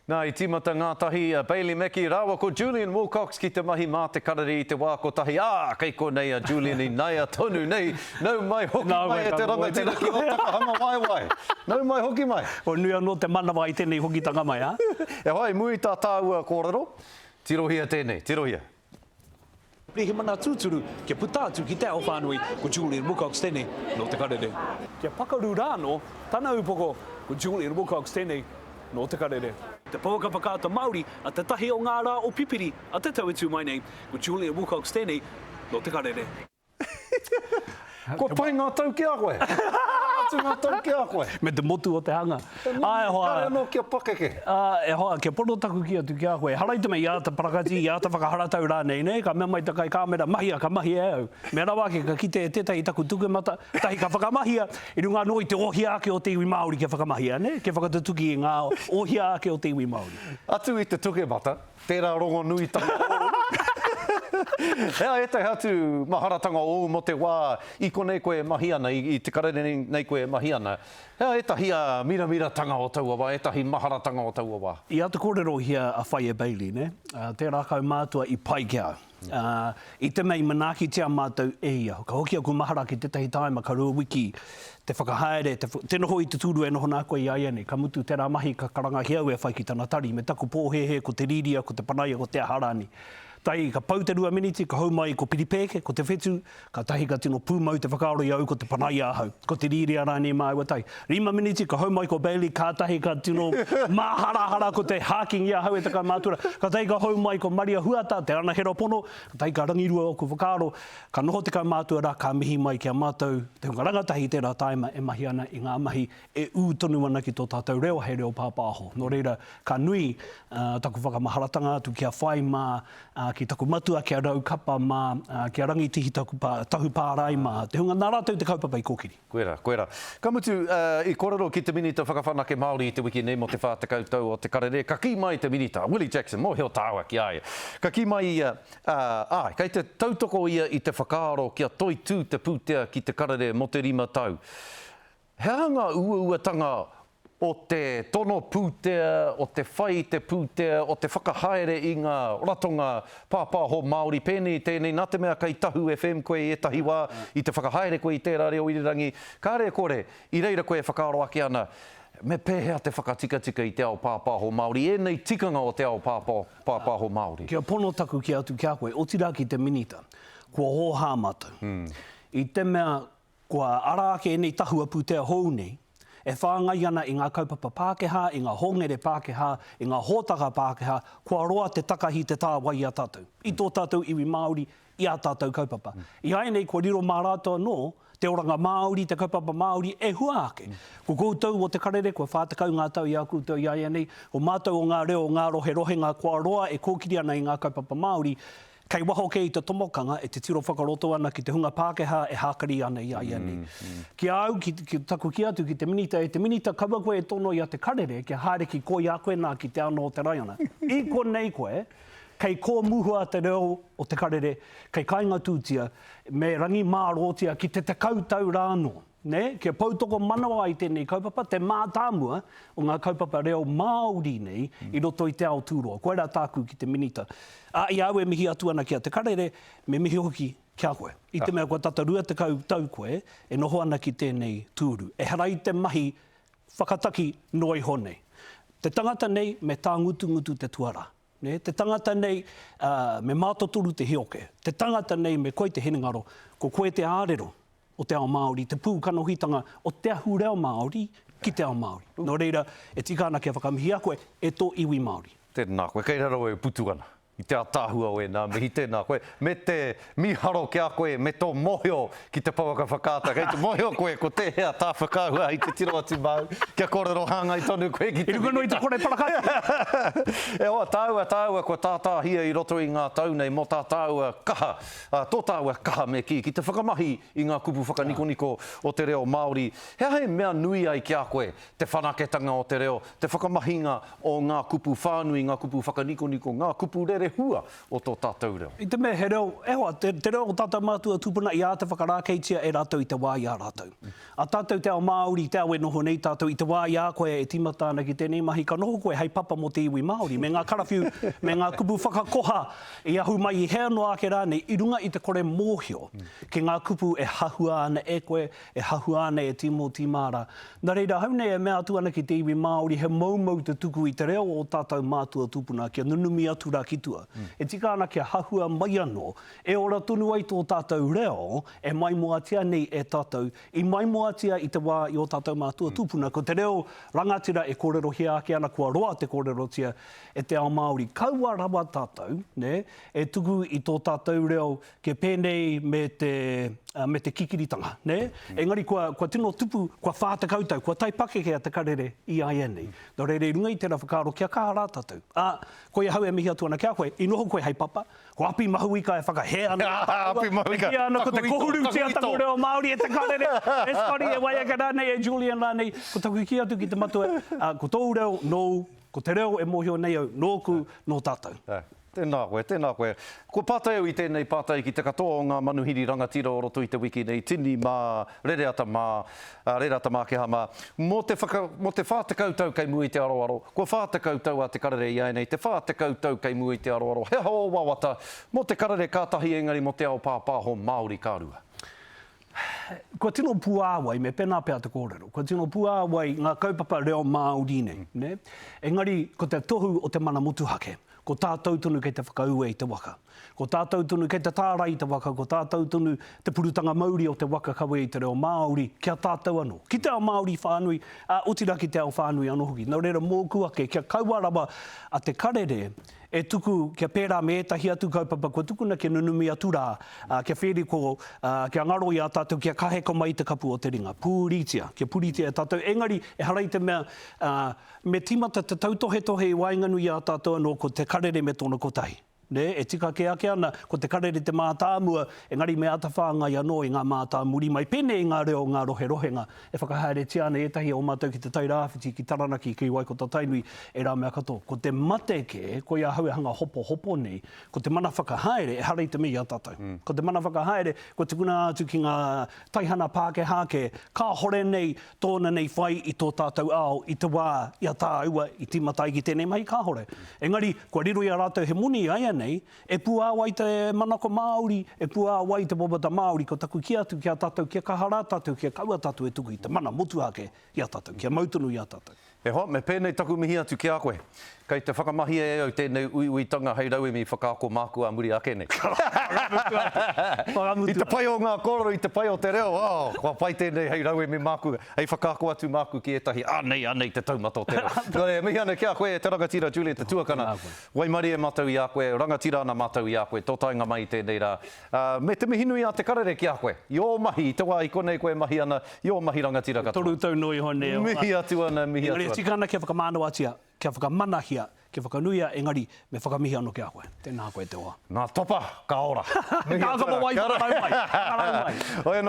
Nā, i tīmata ngātahi a Bailey Mackie rāua ko Julian Wilcox ki te mahi mā te karere i te wā kotahi, ā, kei konei a Julian i naia tonu nei. Nau mai hoki mai e te rangatira ki Ōtakahanga Waewae. Nau mai hoki mai. Kua nui anō te manawa i tēnei hokitanga mai, ā? E hoa, i mua i tā tāua kōrero, tirohia tēnei, tirohia. Pirihimana tūturu kia puta atu ki te ao whānui, ko Julian Wilcox tēnei nō Te Karere. Kia pakaru rā anō tana upoko, ko Julian Wilcox tēnei nō Te Karere. Te pouaka whakaata Māori a te tahi o ngā rā o Pipiri a te tau e tū mai nei, ko Julian Wilcox tēnei nō Te Karere. Kua pai ngā tau ki a koe. Atu ngā tau ki a koe. Me te motu o te hanga. Ā, e hoa. Kāre anō kia pakeke. Ā, e hoa, kia pono taku kī atu ki a koe. Ehara i te mea i āta parakati, i āta whakaharatau rānei, nē? Ka mea mai te kaikāmera, mahia, ka mahia e au. Mea rawa ake, ka kite e tētahi taku tukemata, tahi ka whakamahia, i runga anō i te ohia ake o te iwi Māori kia whakamahia, nē? Kia whakatutuki i ngā ohia ake o te iwi Māori. Atu i te tukemata, Tērā rongonuitanga ōu. He aha ētahi atu maharatanga ōu mō te wā i konei koe e mahi ana, i te karere nei koe e mahi ana? He aha ētahi miramiratanga o taua wā, ētahi maharatanga o taua wā? I āta kōrerohia a Whaea Bailey, nē? Tērā kaumātua i pai ki a au. Ā, i te mea i manaakitia mātou e ia. Ka hoki aku mahara ki tētahi tāima ka rua wiki te whakahaere, te, te noho i te tūru e noho nā koe i a ia nei. Ka mutu tērā mahi ka karangahia au e whai ki tana tari me taku pōhēhē ko te rīria, ko te panaia, ko te aha rānei. Tahi ka pau te rua miniti ka hou mai ko Piripēke, ko Te Whetū, kātahi ka tino pūmau te whakaaro i a au ko te panaia ahau, ko te rīria rānei māua tahi. Rima miniti ka hou mai ko Bailey, kātahi ka tino māharahara ko te hākingi ahau e te kaumātua rā. Kātahi ka hou mai ko Maria Huata, te anahera pono, kātahi ka rangirua ōku whakaaro, ka noho te kaumātua rā, ka mihi mai ki a mātou, te hunga rangatahi i tērā tāima e mahi ana i ngā mahi e ū tonu ana ki tō tātou reo hei reo pāpāho. Nō reira, ka nui taku whakamaharatanga atu ki a Whai mā, ki taku matua, ki a Raukapa mā, ki a Rangitihi Tahupārai mā, te hunga nā rātou te kaupapa i kōkiri. Koirā, koirā. Ka mutu, i kōrero ki te Minita Whakawhanake Māori i te wiki nei mō te 40 tau o te karere, ka kī mai te Minita, Willie Jackson, mōhio tāua ki a ia, ka kī mai ia, āe, kei te tautoko ia i te whakaaro kia toitū te pūtea ki te karere mō te rima tau. He aha ngā uauatanga o te tono pūtea, o te whai i te pūtea, o te whakahaere i ngā ratonga pāpāho Māori pēnei i tēnei, nā te mea kei Tahu FM koe i ētahi wā, i te whakahaere koe i tērā reo irirangi, kāre e kore, i reira koe e whakaaro ake ana, me pēhea te whakatikatika i te ao pāpāho Māori, ēnei tikanga o te ao pāpāho Māori? Kia pono taku kī atu ki a koe, otirā ki te Minita, kua hōhā mātou. I te mea Kua ara ake ēnei tahua pūtea hou nei, e whāngai ana i ngā kaupapa Pākehā, i ngā hongere Pākehā, i ngā hōtaka Pākehā, kua roa te takahi te tāwai i a tātou, i tō tātou iwi Māori, i ā tātou kaupapa. I āianei kua riro mā rātou anō te oranga Māori, te kaupapa Māori e hua ake. Ko koutou o Te Karere, kua 40 ngā tau i a koutou i āianei, ko mātou o ngā reo o ngā roherohenga kua roa e kōkiri ana i ngā kaupapa Māori, Kei waho kē i te tomokanga e titiro whakaroto ana ki te hunga Pākehā e hākari ana i a ia nei. Ki a au, ki, ki taku kī atu ki te Minita, e te Minita, kaua koe e tono i a Te Karere kia haere ki koi a koe nā ki te ano o te raiona. I konei koe, kei kōmuhua te reo o Te Karere, kei kaingatūtia, me rangimārōtia ki te 10 tau rā anō. Nē, kia poutokomanawa ai tēnei kaupapa, te mātāmua o ngā kaupapa reo Māori nei i roto i te ao tūroa. Koirā tāku ki te Minita. Ā, i a au e mihi atu ana ki a Te Karere, me mihi hoki ki a koe. I te mea kua tata 20 tau koe e noho ana ki tēnei tūru. Ehara i te mahi whakataki noa iho nei. Te tangata nei me tāngutungutu te tuarā. Nē, te tangata nei, ā, me mātotoru te hioke. Te tangata nei me koe te hinengaro, ko koe te ārero o te ao Māori, te pūkanohitanga o te ahurea Māori ki te ao Māori. Nō reira, e tika ana kia whakamihia koe e tō iwi Māori. Tēnā koe, kei raro e putu ana i te ataahua o ēnā mihi, tēnā koe, me te mīharo ki a koe me tō mōhio ki te pouaka whakaata, kei te mōhio koe ko tēhea tā whakaahua hei titiro atu māu, kia kōrero hāngai tonu koe ki te I runga noa i te kore parakati! E hoa, tāua, tāua kua tātāhia i roto i ngā tau nei mō tā tāua kaha Ā, tō tāua kaha me kī, ki te whakamahi i ngā kupu whakanikoniko o te reo Māori, he aha e mea nui ai ki a koe te whanaketanga o te reo, te whakamahinga o ngā kupu whānui, ngā kupu whakanikoniko, ngā kupu rerekē? whakarerehua o tō tātou reo. I te mea he reo, e hoa, te, te reo o tātou mātua tūpuna i āta whakarākeitia e rātou i te wā i a rātou. A tātou te ao Māori, te ao e noho nei tātou, i te wā i a koe e tīmata ana ki tēnei mahi, ka noho koe hei papa mō te iwi Māori, me ngā karawhiu, me ngā kupu whakakoha i ahu mai i hea noa ake rānei, i runga i te kore mōhio ki ngā kupu e hahua ana e koe, e hahua ana e Tīmoti mā rā. Nā reira, ahau nei e mea atu ana ki te iwi Māori he moumou te tuku i te reo o ō tātou mātua tūpuna kia nunumi atu rā ki tua. E tika ana kia hahua mai anō, e ora tonu ai tō tātou reo e maimoatia nei e tātou, i maimoatia i te wā i ō tātou mātua tūpuna. Ko te reo rangatira e kōrerohia ake ana kua roa te kōrerotia e te ao Māori. Kaua rawa tātou, nē, e tuku i tō tātou reo Kia pēnei me te, me te kikiritanga, nē? Engari kua, kua tino tupu, kua 40 tau, kua tae pakeke a Te Karere i āianei. Nō reira, i runga i tērā whakaaro, kia kaha rā tātou. Ā, koia ahau e mihi atu ana ki a koe, i noho koe hei papa, ko Api Mahuika e whakahē ana i a tāua, Api Mahuika, e kīia ana ko te taku ito, kohurutia taku taku ito. reo Māori e Te Karere, e Scotty, e wai ake rānei, e Julian rānei. Ko taku kī atu ki te matua, ā, ko tōu reo nōu, ko te reo e mōhio nei au, nōku, nō tātou. Tēnā koe, tēnā koe. Kua pātai au i tēnei pātai ki te katoa o ngā manuhiri rangatira o roto i te wiki nei, tini mā, rereata mā, rereata mākeha mā, mō te whaka, mō te 40 tau kei mua i te aroaro, kua 40 tau a Te Karere iāinei, te 40 tau kei mua i te aroaro, he aha ō wawata mō Te Karere ka tahi engari mō te ao pāpāho Māori ka rua? Kua tino puāwai, me pēnā pea te kōrero, kua tino puāwai ngā kaupapa reo Māori nei, nē? Engari, ko te tohu o te mana motuhake, ko tātou tonu kei te whakaue i te waka. Ko tātou tonu kei te tārai i te waka, ko tātou tonu te purutanga mauri o te waka kawe i te reo Māori ki a tātou anō, ki te ao Māori whānui, ā, otirā ki te ao whānui anō hoki. Nō reira, mōku ake, kia kaua rawa a Te Karere e tuku kia pērā me ētahi atu kaupapa kua tukuna kia nunumi atu rā, ā, kia whēriko, ā, kia ngaro i a tātou, kia kaheko mai te kapu o te ringa. Pūritia, kia puritia e tātou. Engari, ehara i te mea, ā, me tīmata te tautohetohe i waenganui i a tātou anō ko te karere me tōna kotahi. Nē, e tika kē ake ana, ko te karere te mātāmua, engari me āta whāngai anō i ngā mātāmuri mai, pēnei i ngā reo o ngā roherohenga e whakahaeretia ana ētahi o mātou ki Te Tai Rāwhiti, ki Taranaki, ki Waikato-Tainui, ērā mea katoa. Ko te mate kē, koia ahau e hanga hopohopo nei, ko te mana whakahaere, ehara i te mea i a tātou. Ko te mana whakahaere, kua tukuna atu ki ngā taihana Pākehā kē, kāhore nei tōna nei whai i tō tātou ao i te wā i a tāua i tīmata ai ki tēnei mahi, kāhore. Engari, kua riro i a rātou he moni āianei, e puāwai te manako Māori, e puāwai te wawata Māori, ko taku kī atu ki a tātou, kia kaha rā tātou, kia kaua tātou e tuku i te mana motuhake i a tātou, kia mau tonu i a tātou. E hoa, me pēnei taku mihi atu ki a koe. Kei te whakamahia e au tēnei uiuitanga hei rauemi whakaako māku ā muri ake nei. Whakamutu atu. Whakamutu I te pai o ngā kōrero, i te pai o te reo, oh, kua pai tēnei hei rauemi māku, hei whakaako atu māku ki ētahi, anei, anei te taumata o te reo. Nō reira, e mihi ana ki a koe e te rangatira Juliet te tuakana. Waimarie mātou i a koe, rangatira ana mātou i a koe, tō taenga mai i tēnei rā. Ā, me te mihi nui a Te Karere ki a koe, i ō mahi, i te wā i konei koe e mahi ana, i ō mahi rangatira katoa. 30 noa iho nei o. Mihi atu ana, mihi atu Engari ana. e tika ana kia whakamānawatia, kia whakamanahia, kia whakanuia, engari me whakamihi anō ki a koe. Tēnā koe te hoa. Nā Topa, ka ora. Ka ora, wai, whakarau mai, whakarau mai. Hoi anō.